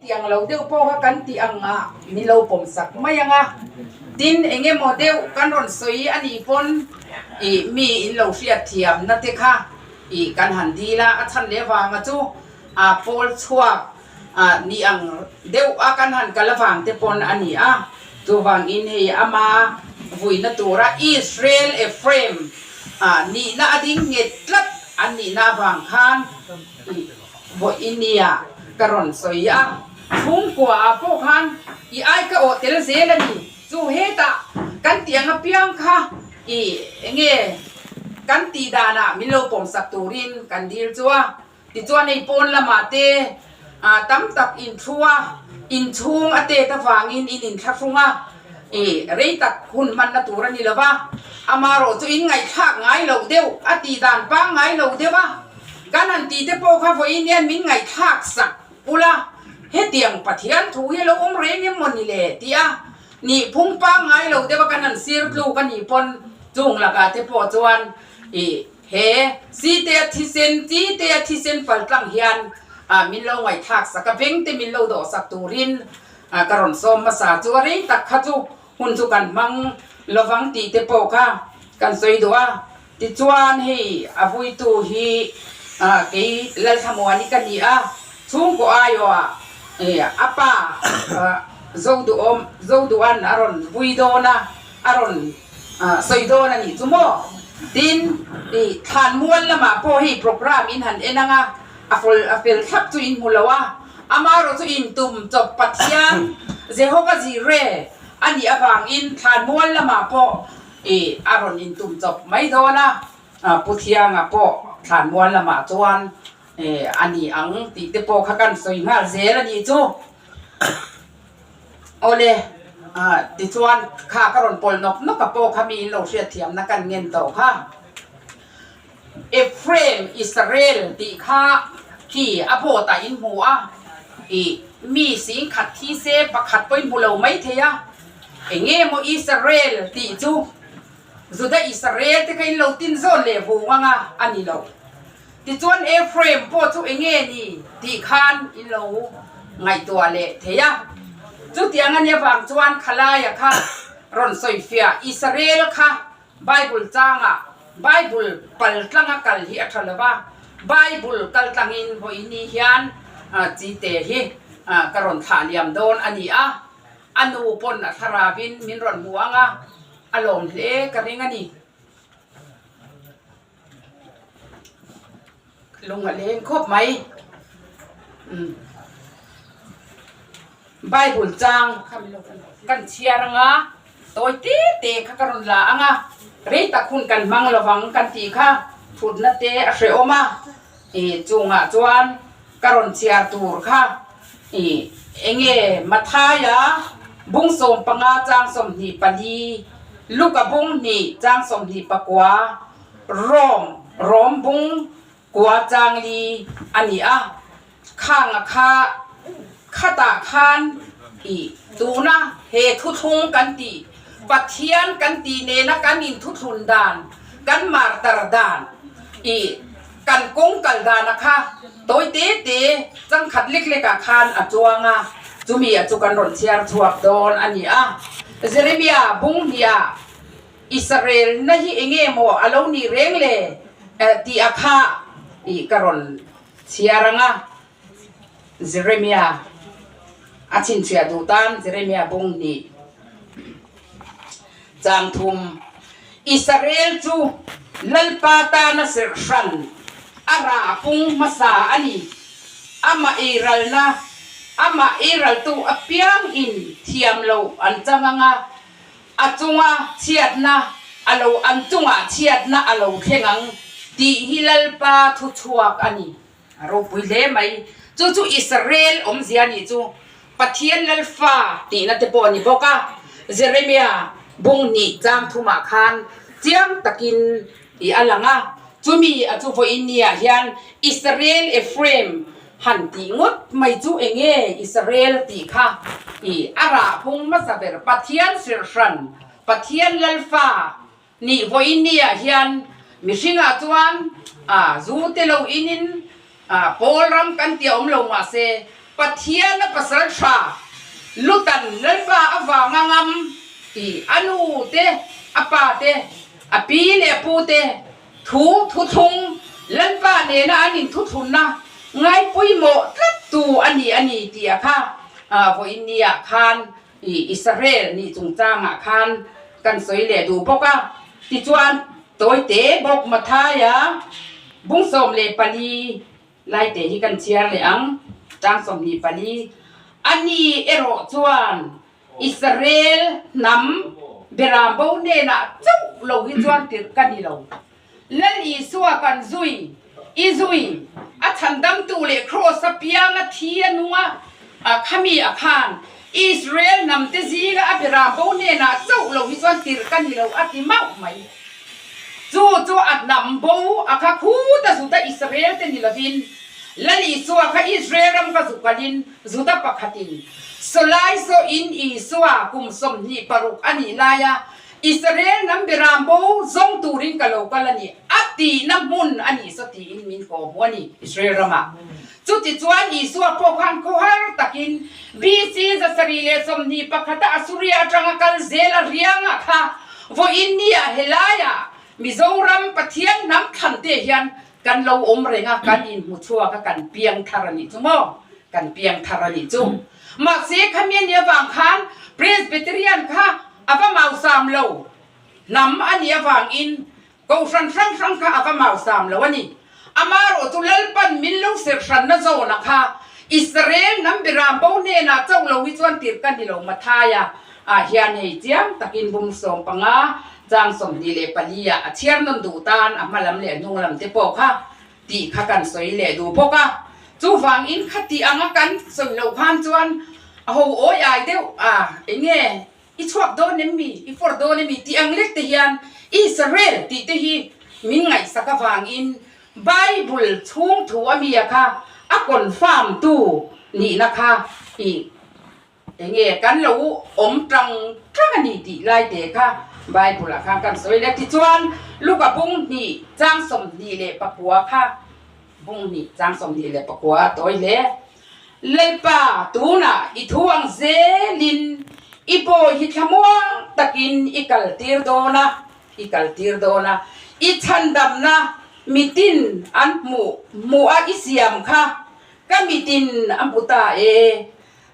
Tiang lo deuh pawh kha kan tih ang ah min lo pawm sak mai ang a, tin eng emaw deuh kan rawn sawi a nih pawn ih mi in lo hriat thiam na te kha ih kan han dil a, a chhan leh vanga chu a pawl chhuak ah ni ang deuh a kan han kal avang te pawn a ni a, chuvangin hei ama vuina tura Israel Ephraim ah nihna a ding nghet tlat an nihna avang khan ih vawinia ka rawn sawi a, chhungkua ah pawh khan i ai ka awh tel zel a ni, chu hetah kan tih ang apiang kha ih enge kan tih danah min lo pawmsak turin kan dil chu a. Tichuan hei pawn lamah te tam tak inthu a, inchhung a tet avangin in inthlahrung a, ih rei tak hun hmanna tur a ni lo va, amarawh chu in ngaihthlak ngai loh deuh, a tih dan pangngai lo deuh a, kan han tih te pawh kha vawiin hian min ngaihthlak sak ula, hetiang Pathian thu hi a lo awm reng em maw ni le tih a nih phung pangngai lo deuh a kan han sir tluk a nih pawn chung lakah te pawh chuan ih He Sitea thisen, Chitea thisen pal tlang hian min lo ngaihthlak sak a, vengte min lo dawh sak turin ka rawn sawm hmasa chu a rei tak kha chu hun chu kan hmang lovang tih te pawh kha kan sawi duh a. Tichuan hei a vuitu hi kei Lalthlamuani ka ni a, chhungkaw aiawh a pa Zoduhawm, Zoduhan a rawn vui dawn a, a rawn sawi dawn a nih chu maw? Tin, i thlanmual lamah pawh hei programme in han en ang a, a fel a fel thlap chu in hmu lo a, amaherawh chu in tum chawp Pathian Jehovah Jireh a nih avangin thlanmual lamah pawh i a rawn in tum chawp mai dawn a, Pu Thianga pawh thlanmual lamah chuan a ni ang tih te pawh kha kan sawi nghal zel a nih chu. Awle, tichuan kha ka rawn pawl nawk nawk a pawh kha mi in lo hriatthiamna kan ngen tawh kha. Ephraim, Israel tih kha khi a board ah in hmu a, ih mi singkhat thi se pakhat pawh in hmu lo mai thei a, enge maw Israel tih chu Juda Israel te kha in lo tin zawn leh vung anga a ni lo. Tichuan Ephraim pawh chu enge ni tih khan in lo ngaihtuah leh thei a. Chutiang a nia vang chuan Khalaia kha rawn sawifiah Israel kha Bible changah Bible pal tlanga kal hi a tha lo va, Bible kal tlangin vawiini hian chite hi ka rawn thlah liam dawn a ni a, a nu pawn a thlaravin min rawn hmu ang a, a lawm hle ka ring a ni. Lung a leng khawp mai Bible chang kan chhiar anga tawi te te kha ka rawn la ang a rei tak hun kan hmang lovang kan tih kha thutna te a hrehawm a ih chungah chuan ka rawn chhiar tur kha ih enge Mathaia bung 15 chang 24 Luka bung hnih chang 29. Rom, Rom bung kua chang li a ni a, khanga kha khatah khan i tuna he thuthlung kan tih, Pathian kan tih nena kan inthuthlun dan, kan martar dan i kan kawng kal dana kha tawi te te changkhat lek lekah khan a chuang a, chumi a chu kan rawn chhiar chhuak dawn a ni a. Jeremia bung hniah. Israel na hi enge maw a lo nih reng le tih a kha tih ka rawn chhiar ang a, Jeremia a chhinchhiah duh tan Jeremia bung hnih chang thum Israel chu Lalpa tana serh hran a rah pung hmasa a ni, amah eiralna amah eiraltu apiang in thiam loh an chang ang a, A chunga chhiatna a lo an chungah chhiatna a lo thleng ang tih hi Lalpa thu chhuak a ni. A ropui hle mai. Chu chu Israel awmzia nih chu Pathian Lalfa tihna te pawh a ni bawk a. Jeremia bung hnih chang thumah khan chiang takin i a lang a. Chumi a chu vawiin niah hian Israel Ephraim Han tih ngawt mai chu enge Israel tih kha i a rah phung hmasa ber Pathian sirhran, Pathian Lalfa nih vawiin niah hian mihringah chuan a zu te lo inin a pawl ram kan tih a awm lo mahse Pathiana pasal tha Lutan Lalpa avanga ngam tih a nu te, a pa te, a pi leh a pu te thu thuthlung Lalpa nena an inthuthunna ngai pawimawh tlat tu a ni a ni tih a kha vawiinniah khan Israel nih chungchangah khan kan sawi leh duh bawk a. Tichuan tawite bawk Mathaia bung 14 Laite hi kan chhiar leh ang, chang 24. Ani erawh chuan Israel hnam beram bo hnenah chauh lo hi chuan tirh ka ni lo. Lal Isua kan zui, i zui, a chhandamtu leh Kraws a piang a thi a nung a, khami a khan Israel hnam te zinga a beram bo hnenah chauh lo hi chuan tirh ka ni lo a ti mauh mai. Chu chu a hnam bo a kha khut a Juda Israel te ni lovin, Lal Isua kha Israel ram ka zu kalin Juda pakhatin Sawlai saw in Isua kum 26 a nih laia Israel hnam beram bo zawng turin ka lo kal a ni a tihna hmun a nih saw tiin min haw hmu a ni Israel ramah. Chutichuan Isua pawh khan khawhar takin BC 721 a Asuria atanga kal zel a riangah kha vawiin nia helaiah Mizoram Pathian hnam thlan te hian kan lo awm reng a, kan inhmu chhuak a, kan piang thar a nih chu maw? Kan piang thar a nih chu. Mahse khami a nih avang khan Presbyterian kha a va mausam lo hnam a nih avangin Kohhran hrang hrang kha a va mausam lo a ni. Amarawh chu Lalpan min lo serh hranna zawnah kha Israel hnam biram bo hnenah chauh lo hi chuan tirh ka ni lo Mathaia ah hian hei chiang takin bum 15 chang 24 ah a chhiar nawn duh tan a hma lam leh a hnung lam te pawh kha tih kha kan sawi leh duh bawk a. Chuvangin khati anga kan sawi loh khan chuan a ho awi ai deuh a eng nge I chhuak dawn em mi? I fawr dawn em mi? Tih ang lek te hian Israel tih te hi min ngaihsak avangin Bible chhung thu a mia kha a confirm tu nihna kha i enge kan lo awm tang tang a ni tih lai te kha Bible ah khan kan sawi leh tichuan Luka bung hnih chang 29 kha bung hnih chang 29 a tawi hle. Lalpa, tunah i thu ang zelin i bawi hi thlamuang takin i kaltir dawn a, i kaltir dawn a, i chhandamna mitin an hmuh hmuh a i siam kha ka mitin a hmu ta e.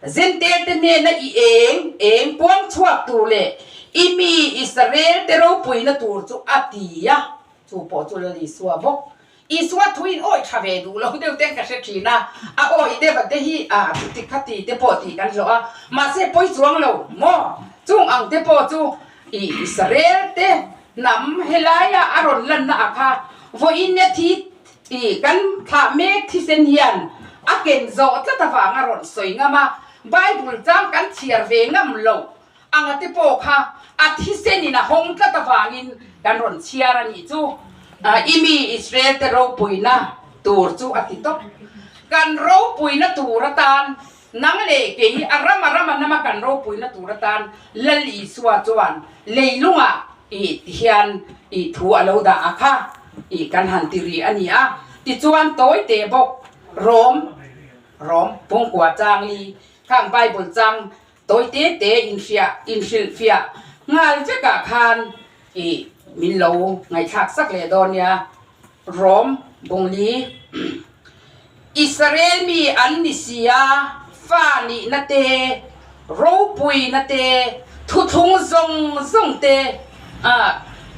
Zentel te hnena i eng eng puang chhuak tur leh i mi Israel te ropuina tur chu a ti a, chu pawh chu Lal Isua bawk Isua thuin awi tha ve duh lo deuh ten ka hre thin a, a awi deuh a te hi a chuti khati te pawh tih kan hlawh a, mahse pawi chuang lo maw? Chung ang te pawh chu i Israel te hnam helaia a rawn lanna ah kha vawiin nia thi i kan thlah mek thisen hian a ken zawh tlat avang a rawn sawi ngam a, Bible chang kan chhiar ve ngam lo Anga te pawh kha a thisen in a hawng tlat avangin kan rawn chhiar a nih chu. I mi Israel te ropuina tur chu a ti tawp. Kan ropuina tur atan nang leh kei a ram a ram a nama kan ropuina tur atan Lal Isua chuan leilungah i ti hian i thu a lo dah a kha i kan han ti rih a ni a. Tichuan tawi teh bawk Rom Rom pungkua chang li khang Bible chang Tawi te te inhriah inhrilhfiah nghal vekah khan i min lo ngaihthlak sak leh dawn nia. Rom Bungli Israel mi an ni si a, fa nihna te, ropuina te, thuthlung zawng zawng te,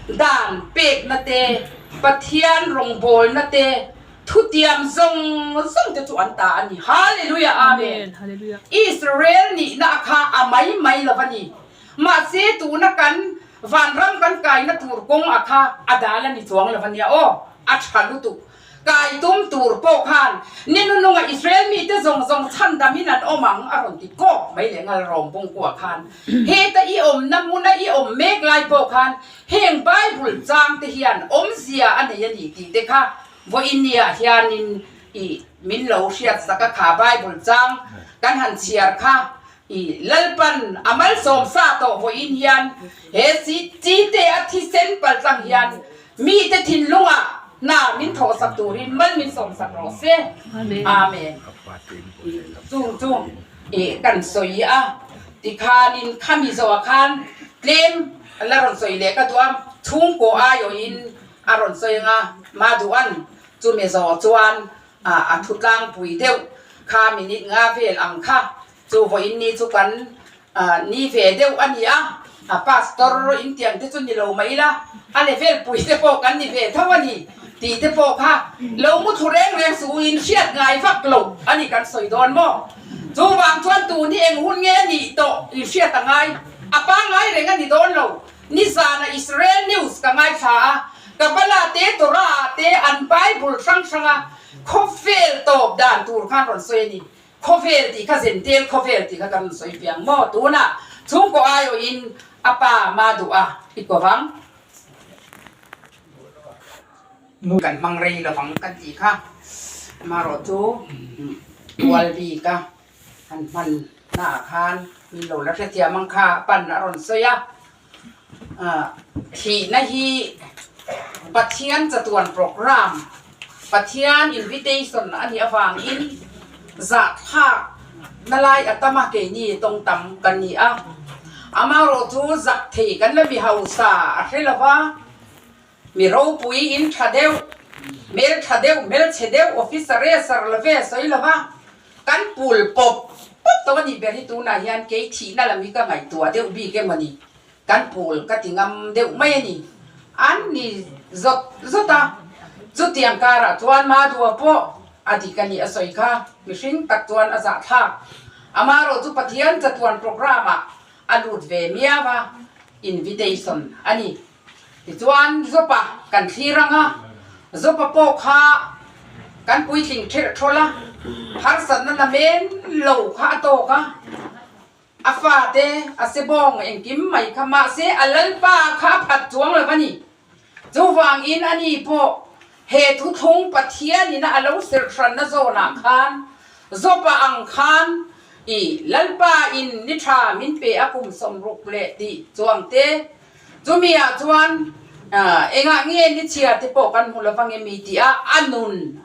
dan pekna te, Pathian rawngbawlna te, Thutiam zawng zawng te chu an ta a ni. Hallelujah Amen. Israel nihna a kha a mai mai lo a ni. Mahse tuna kan vanram kan kaina tur kawng a kha a dal a ni chuang lo a nia aw. A tha lutuk. Kai tum tur pawh khan ni nununga Israel mite zawng zawng chhandamin an awm ang a rawn ti kawk mai leh ngal rawm bungkua khan. Heta i awmna hmuna i awm mek lai pawh khan heng Bible chang te hian awmzia a nei a ni tih te kha Vawiinniah hianin i min lo hriat sak a kha Bible chang kan han chhiar kha i Lalpan a malsawm sa tawh vawiin hian he chi te a thisen paltlang hian mite thinlungah. Hna min thawhsak turin mal min sawmsak rawh se. Amen. Chung chu kan sawi a, tikhanin khami zawhah khan tlem la rawn sawi leh ka duh a, chhungkaw aiawhin a rawn sawi ang a, Maduan chumi zawh chuan a thu tlangpui deuh kha minute nga vel ang kha chu vawiin ni chu kan ni ve deuh a ni a, a pastor in tiang te chu ni lo mai ila, a level pui te pawh kan ni ve tho a ni tih te pawh kha lo mu thlu reng reng suh u in hriat ngai vak lo a ni kan sawi dawn maw? Chuvang chuan tun hi eng hun nge a nih tawh in hriat a ngai, a pangngai reng a ni dawn lo. Nizana Israel news ka ngaithla a, Kabbalah te Torah ah te an Bible hrang hranga khawvel tawp dan tur khan rawn sawi a ni. Khawvel tih kha zentel khawvel tih kha kan rawn sawi piang maw? Tunah chhungkaw aiawhin a pa ma duh a i ko vang. Kan hmang rei lovang kan tih kha amaherawh chu tual bik a han hman naah khan min lo la hrethiam ang kha a pan a rawn sawi a. Thihna hi Pathian chatuan program, Pathian invitation a nih avangin zahthlak na lai a tam a, keini tawng tam kan ni a. Amaherawh chu zak thei kan la mi hausa a hre lo va, mi ropui in tha deuh, hmel tha deuh, hmelchhe deuh, officer e sar lo ve sawi lo va, Kan pul pawp pawp tawh a nih ber hi tunah hian kei thihna lam hi ka ngaihtuah deuh bik em a ni. Kan pul ka ti ngam deuh mai a ni. An ni zawt zawt a, chutiang karah chuan Madua pawh a dik a nih a sawi kha mihring tak chuan a zahthlak. Amaherawh chu Pathian chatuan programme ah a lut ve miau a, invitation a ni. Tichuan Jopa kan thlir ang a, Jopa pawh kha kan puitling ṭhelh ṭhawl a, harsatna na men lo kha a tawk a, a fate a se bawng engkim mai kha mahse a lalpa kha a phat chuang lo a ni. Chuvangin ani pawh he thuthlung Pathianin a lo serhhranna zawnah khan Jopa ang khan i lalpa in ni ṭha min pe a kum 60 leh tih chuang te Chumi ah chuan engah nge ni chhia te pawh kan hmu lo vang emi tih a a nun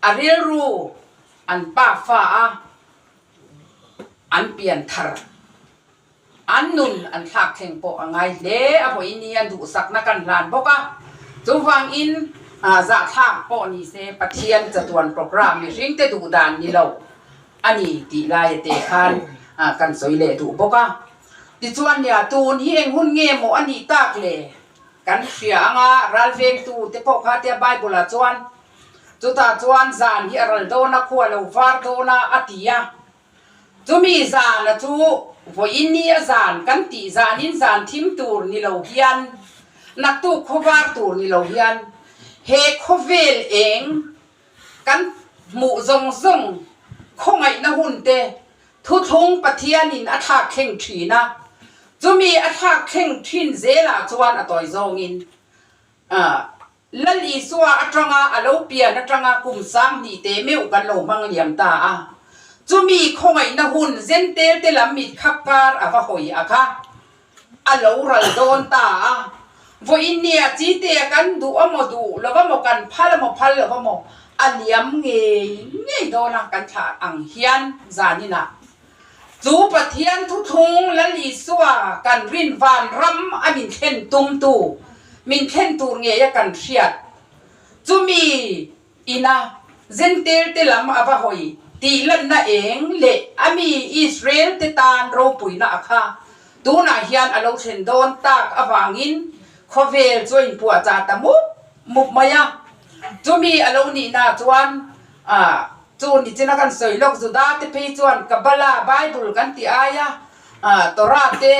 a rilru an pa fa a an pian thar an nun an thlak thleng pawh a ngai hle a vawiin hi an duhsakna kan hlan bawk a chuvangin zahthlak pawh ni se Pathian chatuan program mihring te duh dan ni lo a ni tih lai a te khan kan sawi leh duh bawk a. Tichuan nia, tun hi eng hun nge maw a nih tak le? Kan hria ang a, ralvengtu te pawh kha tia Bible ah chuan, chutah chuan zan hi a ral dawn a, khua lo var dawn a, a ti a. Chumi zana chu vawiin ni a zan kan tih zanin zan thim tur ni lo hian, naktuk khaw var tur ni lo hian, he khawvel eng kan hmuh zawng zawng khawngaihna hun te Thuthlung Pathianin a thlak thleng thin a, chumi a thlak thleng thin zelah chuan a tawi zawngin Lal Isua atanga a lo pian atanga kum 2000 te meuh kan lo hmang liam ta a, chumi khawngaihna hun zentel te lam mit khap kar a va hawi a kha a lo ral dawn ta a, vawiin nia chitea kan duh a maw duh lo va maw kan phal a maw phal lo va maw a liam ngei ngei dawn a kan thlah ang hian zaninah chu Pathian thuthlung Lal Isua kan rin van ram a min thlen tumtu min thlen tur ngei a kan hriat chumi Ina Zentel te lam a va hawi tih lanna eng leh a mi Israel te tan ropuina a kha tunah hian a lo thlen dawn tak avangin khawvel chu a inpuahchah ta mup mup mai a. Chumi a lo nihna chuan chu nichina kan sawi lawk Juda te phei chuan Kabbalah, Bible kan tih aia Torah te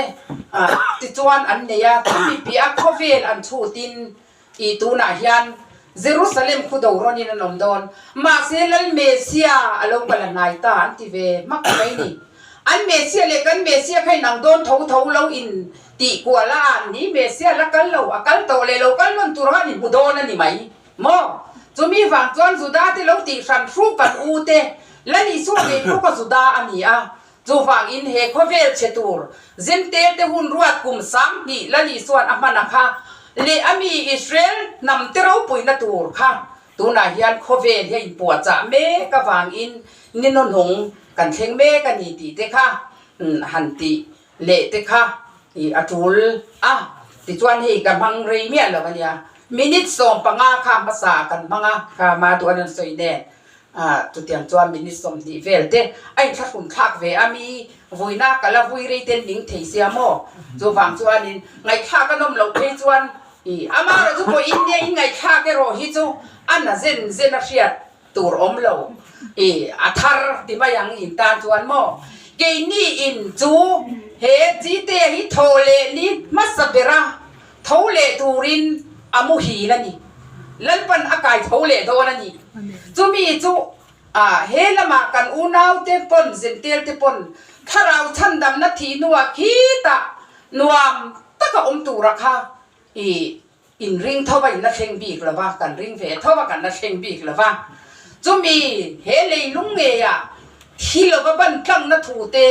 tichuan an nei a, chumi piah a khawvel an chhutin I tunah hian Jerusalem khu do rawnin an awm dawn. Mahse Lal Mesia a lo kal a hnai ta an ti ve hmak mai ni. An Mesia leh kan Mesia kha inang dawn tho tho lo in tih kual a an ni. Mesia la kal lo, a kal tawh leh lo kal nawn tur khan inhmu dawn a ni mai maw? Chumi vang chuan Juda te lo tih hran hruk kan u te Lal Isua ngei pawh kha Juda a ni a. Chuvangin he khawvel chhe tur Zentel te hun ruat kum 2000 Lal Isuan a hman a kha. Leh a mi Israel hnam te ropuina tur kha tunah hian khawvel hi a inpuahchah mek avangin ni hnuhnung kan thleng mek a ni tih te kha han tih leh te kha a tul a. Tichuan hei ka hmang rei miah lo a nia. Minute 15 kha hmasa kan hmang a, kha hma duan an sawi nen. Chutiang chuan minute 20 vel te a inthlahrun thlak ve a, mi vuina ka la vui rei ten ning thei sia maw? Chuvang chuanin ngaihthlak a nawm loh phei chuan i amaherawh chu pawh India in ngaihthlak erawh hi chu a na zen zen a hriat tur awm lo i a thar ti mai ang in tan chuan maw? Keini in chu he Chite hi thaw leh ni hmasa bera Tho leh turin a muhil a ni. Lalpan a kai tho leh dawn a ni. Chumi chu he lamah kan unaute pawn, zentelte pawn thlarau chhandamna thih hnuah khitah nuam taka awm tura kha i inring tho a, in la thleng bik lo va, kan ring ve tho a, kan la thleng bik lo va. Chumi he leilung ngeiah Thi lova ban tlangna thute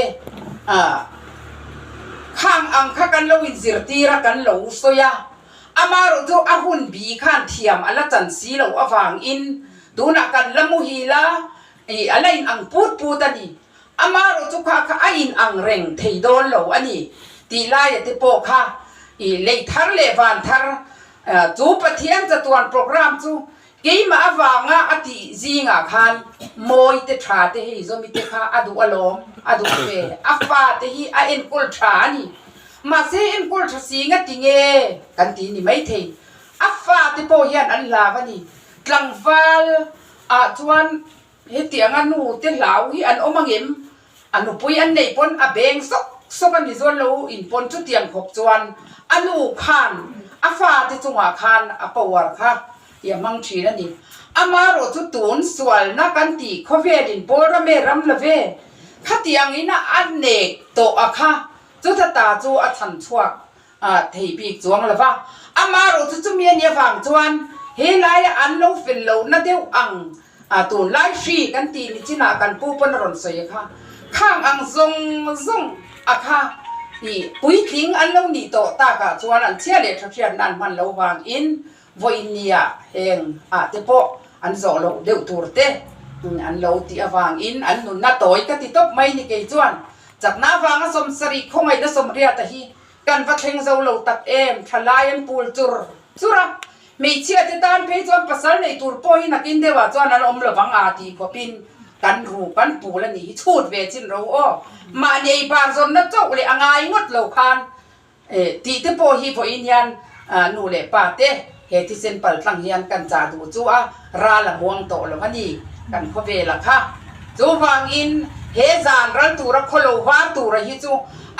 khang ang kha kan lo inzirtir a, kan lo sawi a. Amaherawh chu a hun bi khan thiam a la chan si loh avangin tunah kan la muhil a, ih a la inang put put a ni. Amaherawh chu kha kha a inang reng thei dawn lo a ni tih laia te pawh kha ih lei thar leh van thar chu Pathian chatuan programme chu Keimah avanga a tih zingah khan mawi te tha te hei zawmi te kha a duh alawm, a duh ve. A fa te hi a enkawl tha a ni. Mahse enkawl tha si nga ti nge kan ti ni maithei. A fa te pawh hian an hlau a ni. Tlangval ah chuan hetianga nu te hlau hi an awm angem? A nupui an neih pawn a beng sawk sawk a ni zawn lo in pawn chutiang khawp chuan a nu khan a fate chungah khan a power kha i a hmang thin a ni. Amaherawh chu tun sualna kan tih khawvelin pawl ram e ram lo ve khatiang in a nek tawh a kha chuta ta chu a chhan chhuak thei bik chuang lo va. Amaherawh chu chumi a nih avang chuan he laia an lo fel lohna deuh ang A tunlai hri kan tih ni chinah kan pu pawn a rawn sawi a kha, khang ang zawng zawng a kha i puitling an lo nih tawh takah chuan an chhia leh tha hriat nan hman lo vangin vawiin nia heng ah te pawh an zawh loh deuh tur te an lo tih avangin an nunna tawi ka ti tawp mai ni kei chuan chakna avanga 70 khawngaihna 80 a hi kan va thleng zo lo tak em thalai an pul chur chur a. Hmeichhia te tan phei chuan pasal nei tur pawh hi nakin deuhah chuan an awm lovang a tih khawpin kan ru kan pul a nih hi chhut ve chin ro aw. Mahni ei bar zawnna chauh leh a ngai ngawt lo khan tih te pawh hi vawiin hian nu leh pa te he thisen pal tlang hian kan chah duh chu a ral a muang tawh lo a ni kan khawvela kha. Chuvangin he zan ral tura khawlo var tura hi chu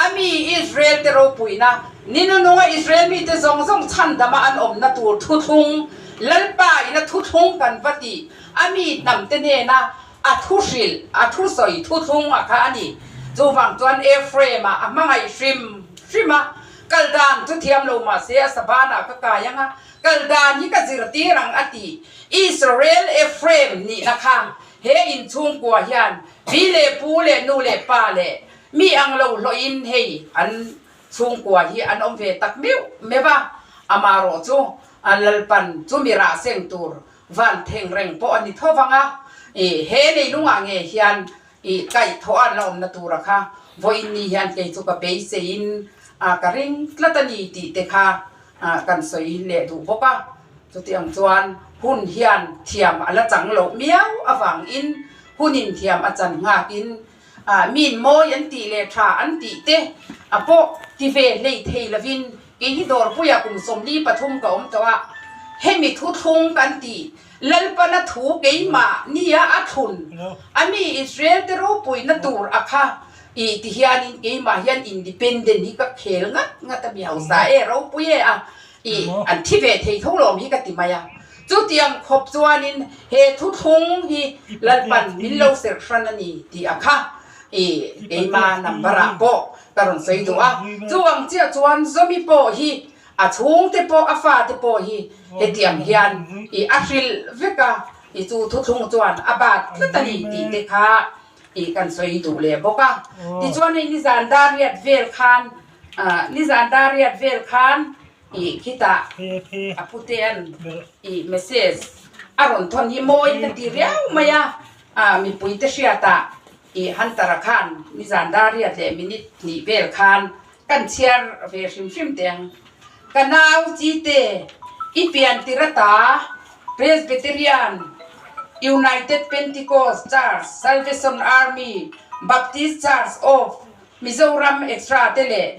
a mi Israel te ropuina Ni nununga Israel mite zawng zawng chhandama an awmna tur thuthlung, Lalpa ina thuthlung kan va tih, a mi hnamte hnena a thu hrilh, a thu sawi thuthlung a kha a ni. Chuvang chuan Ephraim-a a hmangaih hrim hrim a, kal dan chu thiam lo mah se a sabanah ka kai ang a, kal dan hi ka zirtir ang a ti. Israel Ephraim nihna kha he inchhungkua hian pi leh pu leh nu leh pa leh mi ang lo hlawhin hei an Chhungkua hi an awm ve tak meuh meuh a, amaherawh chu a Lalpan chumi rah seng tur van theng reng pawh a ni tho vang a, i he leilungah nge hian i kaihthawh a an la awmna tura kha vawiin ni hian kei chu ka beiseiin a ka ring tlat a ni tih te kha kan sawi leh duh bawk a. Chutiang chuan hun hian thiam a la chang loh miau avangin hunin thiam a chan nghakin Min mawi an tih leh tha an tih te a pawh ti ve hlei thei lovin kei hi dawrpuiah kum 43 ka awm tawh a, hemi thuthlung kan tih Lalpana thu keimah nia a thlun a mi Israel te ropuina tur a kha i ti hianin keimah hian independent hi ka khel ngat ngat a mi hausa e ropui e a i an thi ve thei tho lawm hi ka ti mai a. Chutiang khawp chuanin he thuthlung hi Lalpan min lo serh hran a ni tih a kha i keima number ah pawh ka rawn sawi duh a. Chu ang chiah chuan Zawmi pawh hi a chhungte pawh a fate pawh hi hetiang hian i a hrilh vek a, i chu thuthlung chuan a bat tlat a ni tih te kha i kan sawi duh leh bawk a. Tichuan hei nizan dar riat vel khan nizan dar riat vel khan. Ih khitah a putea'n ih message a rawn thawn hi mawi ka ti riau mai a, ah mipuite hriatah ih Hunter-a khan nizan dariat leh minute hnih vel khan kan chhiar ve hrim hrim teh ang. Ka nau Chite, i pian tir ata Presbyterian, United Pentecost Church, Salvation Army, Baptist Church of Mizoram etc te leh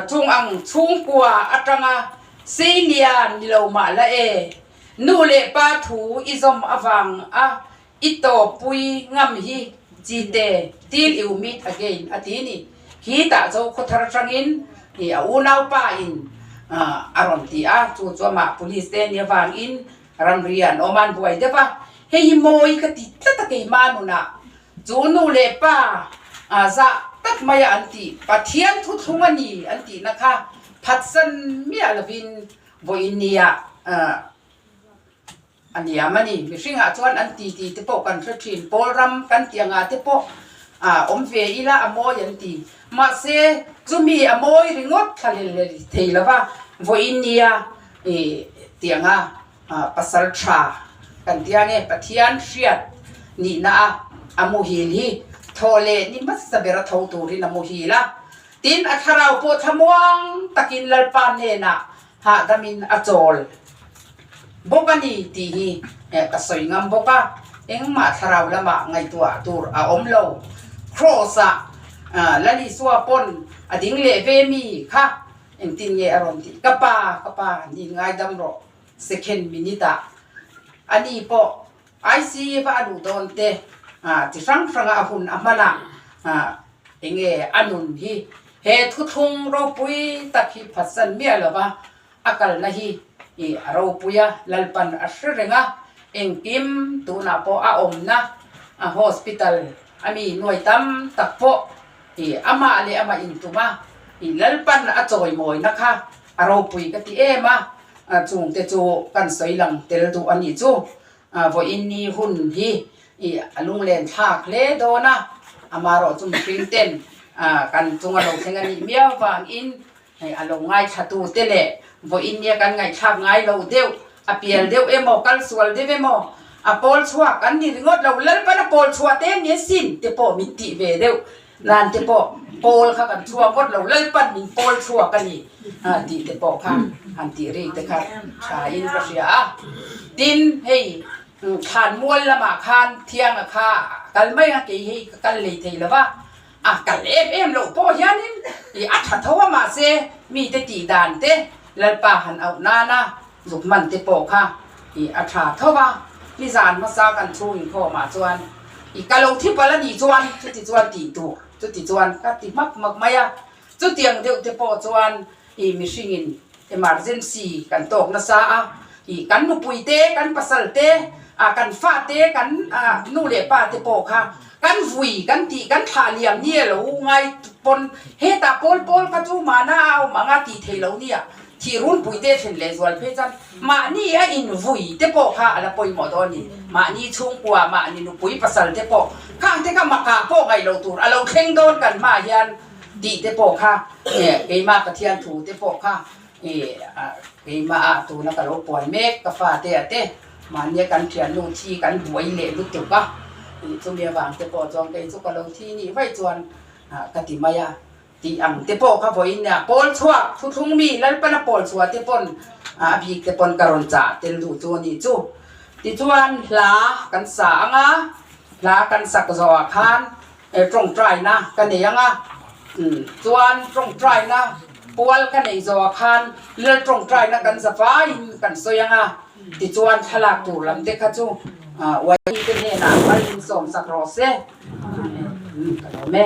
Chung ang chhungkua atanga seilian ni lo mah la e, nu leh pa thu i zawm avang a i tawppui ngam hi Chite, till you meet again a ti ni. Khi tah cho khawthar atangin i a unaupa in a rawn ti a, chu chu amah police te nia vangin ramri an awm a, an buai deuh a, hei hi mawi ka ti tlat a keimah nunah Chu nu leh pa zah tak maia an tih, Pathian thuthlung a ni an tihna kha phatsan miah lovin vawiin nia a niam a ni. Mihringah chuan an ti ti te pawh kan hre thin, Pawl ram kan tih angah te pawh awm ve ila a mawi an ti. Mahse, chumi a mawi ringawt thla hlel thei lova vawiin nia tih anga Pasal tha kan tia nge Pathian hriat nihna a a muhil hi thaw leh ni hmasa ber a tho turin a muhil a, tin a thlarau pawh thlamuang takin Lalpa hnenah hahdamin a chawl bawk a ni tih hi ka sawi ngam bawk a, engmah thlarau lamah ngaihtuah tur a awm lo. Kraws ah Lalisua pawn a ding leh ve mi kha Engtin nge a rawn tih? Ka pa, ka pa, ni ngaidam rawh second minute ah ani pawh ICU va a luh dawn te chi hrang hranga a hun a hman ah enge a nun hi he thuthlung ropui tak hi phatsan miah lova a kalna hi a ropui a, Lalpan a hre reng a, engkim tunah pawh a awmna hospital ami nuai tam tak pawh I amah leh amah intum a, i Lalpan a chawimawina kha a ropui ka ti em a, chungte chu kan sawi lang tel duh a nih chu. Vawiin ni hun hi i a lunglen thlak hle dawn a, amaherawh chu mihring ten kan chunga lo thleng a nih miau vangin Hei a lo ngaithlatute leh vawiin nia kan ngaihthlak ngai lo deuh, a pial deuh emaw, kal sual deuh emaw, a pawl chhuak an ni ringawt lo, Lalpan a pawl chhuah te nia sin te pawh min tih ve deuh nan te pawh pawl kha kan chhuak ngawt lo, Lalpan min pawl chhuak a ni tih te pawh kha han tih rik te kha tha in ka hria a. Tin, hei thlan mual lamah khan Thianga kha a kal mai a, kei hei ka kal lei thei lo va, A kal em em loh pawh hianin i a tha tho a mahse mite tih dan te Lalpa han auh nana zuk man te pawh kha i a tha tho a, nizan hmasa kan chhung inkhawmah chuan i ka lo thi palh a nih chuan chuti chuan tih tur chuti chuan ka ti hmak hmak mai a, chutiang deuh te pawh chuan i mihringin emergency kan tawk nasa a, i kan nupui te, kan pasal te, ah kan fa te, kan nu leh pa te pawh kha kan vui kan tih kan thlah liam ni a lo ngai pawn hetah pawl pawl kha chu mahna a awm anga tih theih loh nia thih runpui te thlen leh zual phei chuan mahni a invui te pawh kha a la pawimawh dawn a ni. Mahni chhungkua, mahni nupui pasal te pawh khang te kha makah pawh ngaih loh tur a lo thleng dawn kan hmaah hian tih te pawh kha keimah Pathian thu te pawh kha keimah ah tuna ka lo puan mek ka fate ah te mahnia kan thiannu thi kan buai leh lutuk a chumi avang te pawh chuan kei chu ka lo thi nih vaih chuan ka ti mai a tih ang te pawh kha vawiin nia pawl chhuak thuthlung mi Lalpana pawl chhuah te pawn a bik te pawn ka rawn chah tel duh chu a nih chu tichuan hla kan sa ang a hla kan sak zawhah khan Tawngtaina ka nei ang a, chuan tawngtaina pual ka nei zawhah khan lal tawngtaina kan za vaiin kan sawi ang a, tichuan thlalak tur lam te kha chu uaimi te hnenah mal in sawmsak rawh se. Ka lawm e.